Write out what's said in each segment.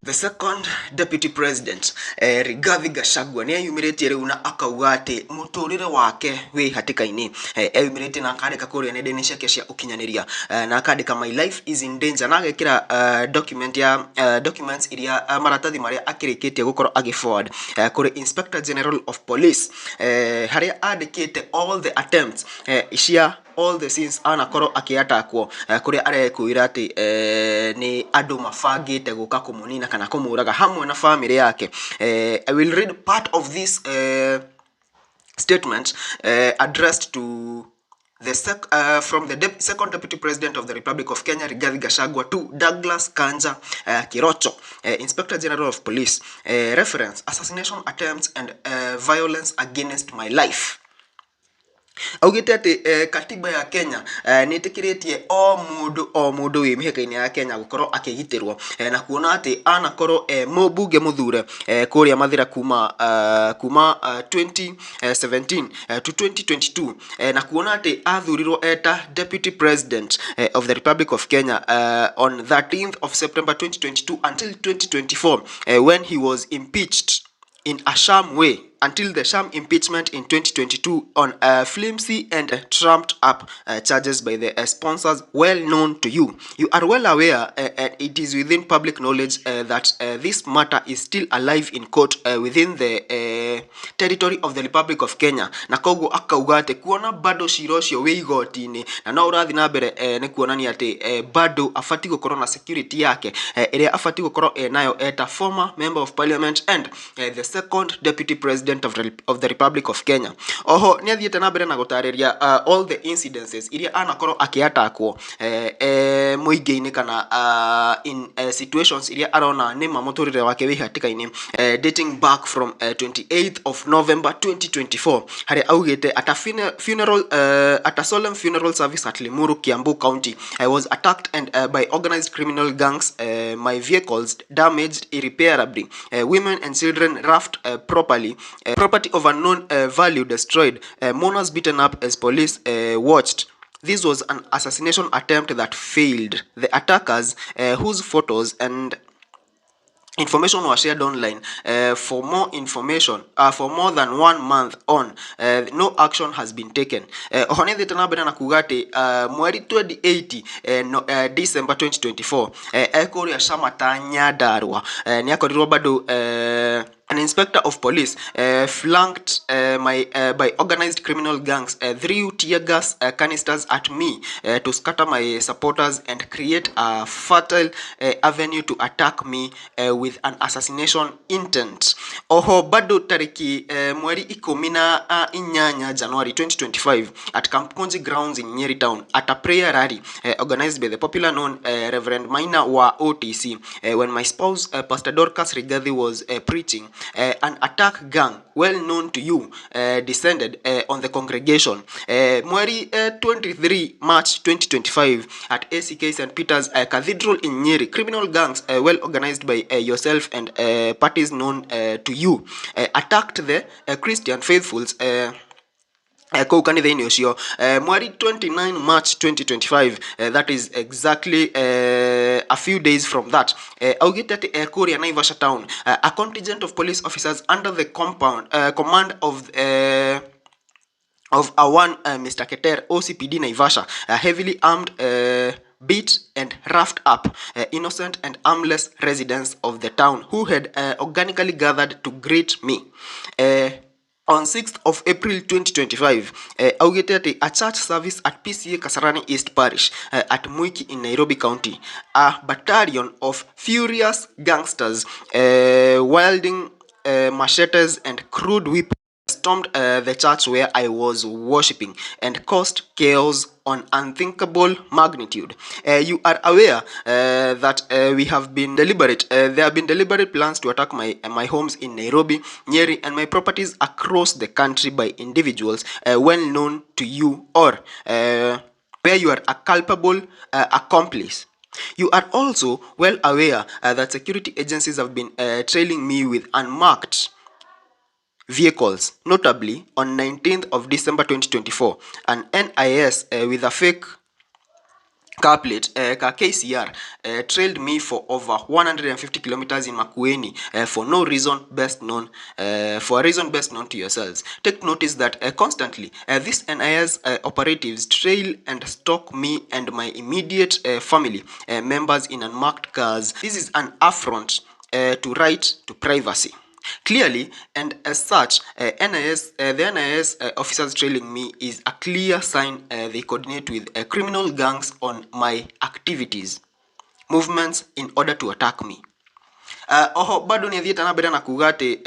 The second deputy president Rigathi Gachagua nĩ eyumĩrĩtie rĩu na akauga atĩ mũtũrĩre wake wĩ hatĩka-inĩ. Eyumĩrĩtie na akandĩka kũrĩa nenda-inĩ ciake cia ũkinyanĩria na akandĩka, "My life is in danger," na agekĩra document ya documents iria maratathi marĩa akĩrĩkĩtie gũkorwo agĩ forward kũrĩ Inspector General of Police, harĩa andĩkĩte all the attempts cia all the scenes anakorwo akĩatakwo, kũrĩa arekwĩra atĩ nĩ andũ mabangĩte gũka kũmũnina kana kũmũraga hamwe na family yake. I will read part of this statement addressed to the sec from the second deputy president of the Republic of Kenya, Rigathi Gachagua, to Douglas Kanja Kirocho, Inspector General of Police. Reference: assassination attempts and violence against my life. Augĩte atĩ katiba ya Kenya nĩ ĩtĩkĩrĩtie o mũndũ o mũndũ wĩ mĩhaka-inĩ ya Kenya gũkorwo akĩgitĩrwo, na kuona atĩ anakorwo mũmbunge mũthure kũrĩa Mathĩra kuma 2017 to 2022, na kuona atĩ athurirwo eta deputy president of the Republic of Kenya on 13th of September 2022 until 2024, when he was impeached in a sham way, until the sham impeachment in 2022 on flimsy and trumped up charges by the sponsors well known to you. You are well aware, and it is within public knowledge, that this matter is still alive in court within the territory of the Republic of Kenya. Na koguo akauga atĩ kuona bado cira ũcio wĩ igoti-inĩ na no ũrathiĩ na mbere, nĩ kuonania atĩ bado abatiĩ gũkorwo na security yake ĩrĩa abatiĩ gũkorwo nayo eta former member of parliament and the second deputy president of the Republic of Kenya. Oho nĩ athiĩte na mbere na gũtarĩria all the incidences iria anakorwo akĩatakwo mũingĩ-inĩ kana in situations iria arona nĩma mũtũrĩre wake wĩ hatĩka-inĩ, dating back from 28th of November 2024, harĩa augĩte at a funeral at a solemn funeral service at Limuru, Kiambu County, I was attacked and by organized criminal gangs, my vehicles damaged irreparably, women and children roughed properly, property of unknown value destroyed, mourners beaten up as police watched. This was an assassination attempt that failed. The attackers, whose photos and information was shared online for more than one month on, no action has been taken. Oho nĩ thiĩte na mbere na kuga atĩ mweri 28 no, December 2024, ekũrĩa Shamata, Nyandarua, nĩ akorirwo bado an inspector of police flanked my, by organized criminal gangs threw tear gas canisters at me to scatter my supporters and create a fertile avenue to attack me with an assassination intent. Oho bado tariki mweri 18 January 2025, at Kamukunji grounds in Nyeri town, at a prayer rally organized by the popular known Reverend Maina wa OTC, when my spouse, Pastor Dorcas Rigathi, was preaching, an attack gang well known to you descended on the congregation. Mweri 23 March 2025, at ACK St. Peter's Cathedral in Nyeri, criminal gangs well organized by yourself and parties known to you attacked the Christian faithfuls kũu kanitha-inĩ ũcio. Mweri 29 March 2025, that is exactly a few days from that, augĩte atĩ kũrĩa Naivasha town, a contingent of police officers under the compound command of a one Mr. Keter, OCPD Naivasha, heavily armed, beat and roughed up innocent and armless residents of the town who had organically gathered to greet me. On 6th of April 2025, augĩte atĩ a church service at PCEA Kasarani East Parish at Mwiki in Nairobi County, a battalion of furious gangsters wielding machetes and crude weapons stormed the church where I was worshiping and caused chaos on unthinkable magnitude. You are aware that we have been deliberate. There have been deliberate plans to attack my homes in Nairobi, Nyeri, and my properties across the country by individuals well known to you or where you are a culpable accomplice. You are also well aware that security agencies have been trailing me with unmarked vehicles, notably on 19th of December 2024, an NIS with a fake Car plate ka KCR trailed me for over 150 kilometers in Makueni for no reason best known for a reason best known to yourselves. Take notice that constantly these NIS operatives trail and stalk me and my immediate family members in unmarked cars. This is an affront to right to privacy. Clearly, and as such, the NIS officers trailing me is a clear sign they coordinate with criminal gangs on my activities, movements in order to attack me. Oho bado nĩ athiĩte na mbere na kuga atĩ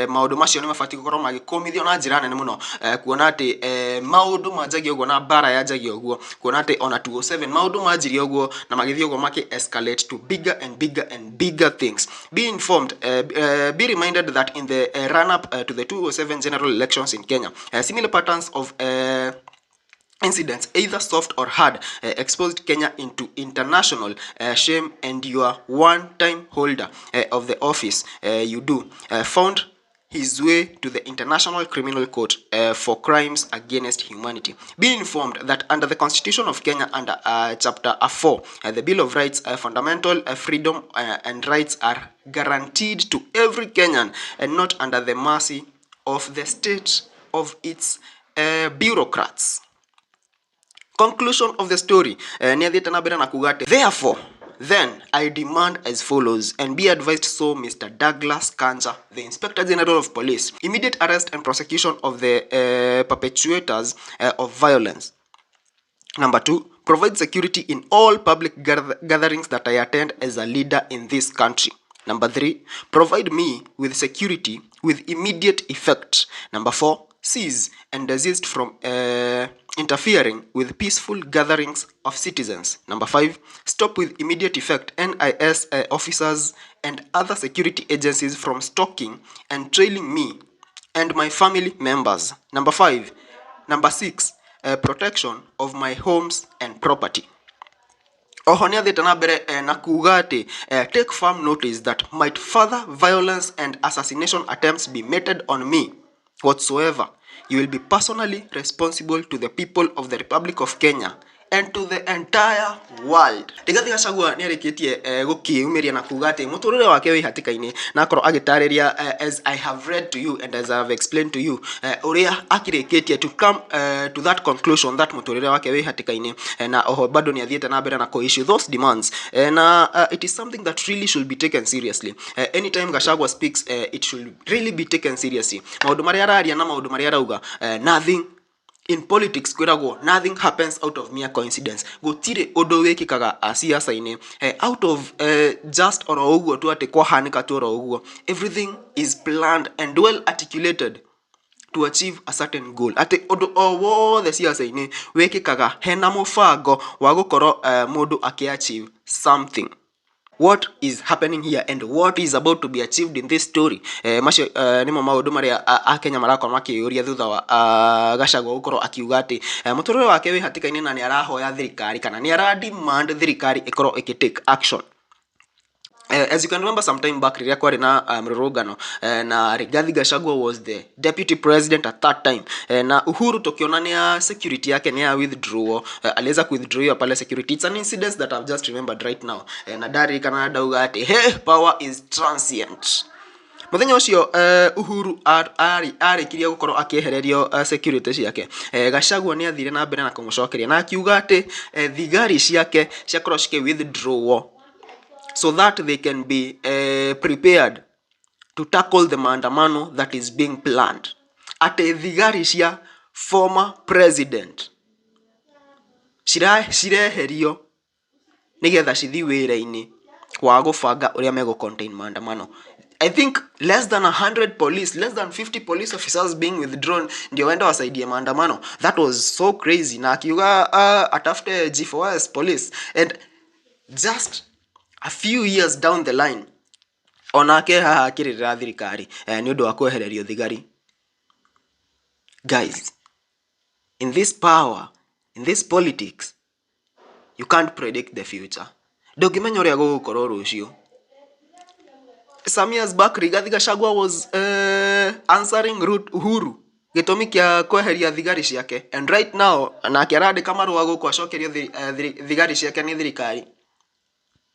maũndũ macio nĩ mabatiĩ gũkorwo magĩkũmithio na njĩra nene mũno, kuona atĩ maũndũ manjagia ũguo na mbara yanjagia ũguo, kuona atĩ ona 207 maũndũ manjirie ũguo na magĩthiĩ ũguo makĩ escalate to bigger and bigger and bigger things. Be informed, be reminded that in the run up to the 207 general elections in Kenya, similar patterns of incidents, either soft or hard, exposed Kenya into international shame, and your one-time holder of the office you do found his way to the International Criminal Court for crimes against humanity. Be informed that under the Constitution of Kenya, under Chapter 4, the Bill of Rights, fundamental freedom and rights are guaranteed to every Kenyan and not under the mercy of the state of its bureaucrats. Conclusion of the story, nĩ athiĩte na mbere na kuga atĩ, therefore then I demand as follows, and be advised so, Mr. Douglas Kanja, the Inspector General of Police: immediate arrest and prosecution of the perpetrators of violence. Number two, provide security in all public gatherings that I attend as a leader in this country. Number three, provide me with security with immediate effect. Number four, cease and desist from interfering with peaceful gatherings of citizens. Number five, stop with immediate effect NIS officers and other security agencies from stalking and trailing me and my family members. Number five, number six, protection of my homes and property. Oho nĩ athiĩte na mbere na kuga atĩ, take firm notice that might further violence and assassination attempts be meted on me whatsoever, you will be personally responsible to the people of the Republic of Kenya and to the entire world. Rigathi Gachagua nĩ arĩkĩtie gũkĩyumĩria na kuga atĩ mũtũrĩre wake wĩ hatĩka-inĩ, na akorwo agĩtarĩria, as I have read to you and as I have explained to you, ũrĩa akĩrĩkĩtie to come to that conclusion that mũtũrĩre wake wĩ hatĩka-inĩ, na oho bado nĩ athiĩte na mbere na kũ issue those demands, na it is something that really should be taken seriously. Anytime Gachagua speaks, it should really be taken seriously. Maũndũ marĩa araria na maũndũ marĩa arauga, nothing in politics, kwĩragwo nothing happens out of mere coincidence. Gũtirĩ ũndũ wĩkĩkaga ciaca-inĩ out of just oro ũguo tu, atĩ kwahanĩka tu oro ũguo. Everything is planned and well articulated to achieve a certain goal, atĩ ũndũ o wothe ciaca-inĩ wĩkĩkaga hena mũbango wa gũkorwo mũndũ akĩ-achieve something. What is happening here and what is about to be achieved in this story? Macio nĩmo maũndũ marĩa akenya marakorwo makĩyũria thutha wa Gachagua gũkorwo akiuga atĩ mũtũrĩre wake wĩ hatĩka-inĩ, na nĩ arahoya thirikari kana nĩ ara demand thirikari ĩkorwo ĩkĩ take action. As you can remember, some time back rĩrĩa kwarĩ na mrũrũngano, na Rigathi Gachagua was the deputy president at that time, na Uhuru tukiona nĩ security yake nĩ ya withdraw, aliweza withdraw pale security. It's an incident that I've just remembered right now, na ndaririkana ndauga atĩ, hey, power is transient. Muthenya ũcio Uhuru arĩkirie gũkorwo akĩehererio security ciake, Gachagua nĩ athire na mbere na kũmũcokeria na akiuga atĩ thigari ciake ciakorwo cikĩ withdraw so that they can be prepared to tackle the maandamano that is being planned. Atĩ thigari cia former president cireherio nigetha cithi wĩra-inĩ wa gũbanga ũrĩa megũ contain maandamano. I think less than 100 police, less than 50 police officers being withdrawn ndio waenda wasaidie maandamano. That was so crazy. Na akiuga atafute G4S police, and just a few years down the line onake haha akĩrĩrĩra thirikari nĩ ũndũ wa kwehererio thigari. Guys, in this power, in this politics, you can't predict the future. Ndũngĩmenya ũrĩa gũgũkorwo rũciũ. Some years back, Rigathi Gachagua was answering Uhuru. Gĩtũmi kĩa kweheria thigari ciake, and right now nake arandĩka marũa gũkũ acokerio thigari ciake nĩ thirikari.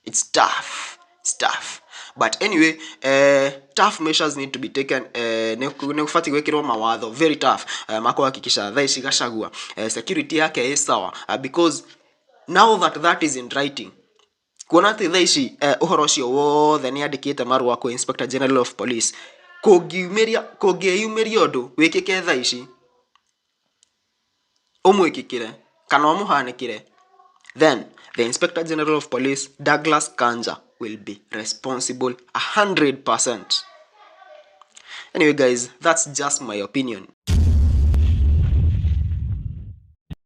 It's tough, it's tough, but anyway, tough measures need to be taken. Nĩ gũbatiĩ gwĩkĩrwo mawatho very tough ma kũhakikisha thaa ici Gachagua security yake ĩ sawa, because now that that is in writing, kuona atĩ thaa ici ũhoro ũcio wothe nĩ andĩkĩte marũa kwĩ Inspector General of Police, kũngiumĩria kũngĩyumĩria ũndũ wĩkĩke thaa ici, ũmwĩkĩkĩre kana ũmũhanĩkĩre, then the Inspector General of Police Douglas Kanja will be responsible 100%. Anyway guys, that's just my opinion.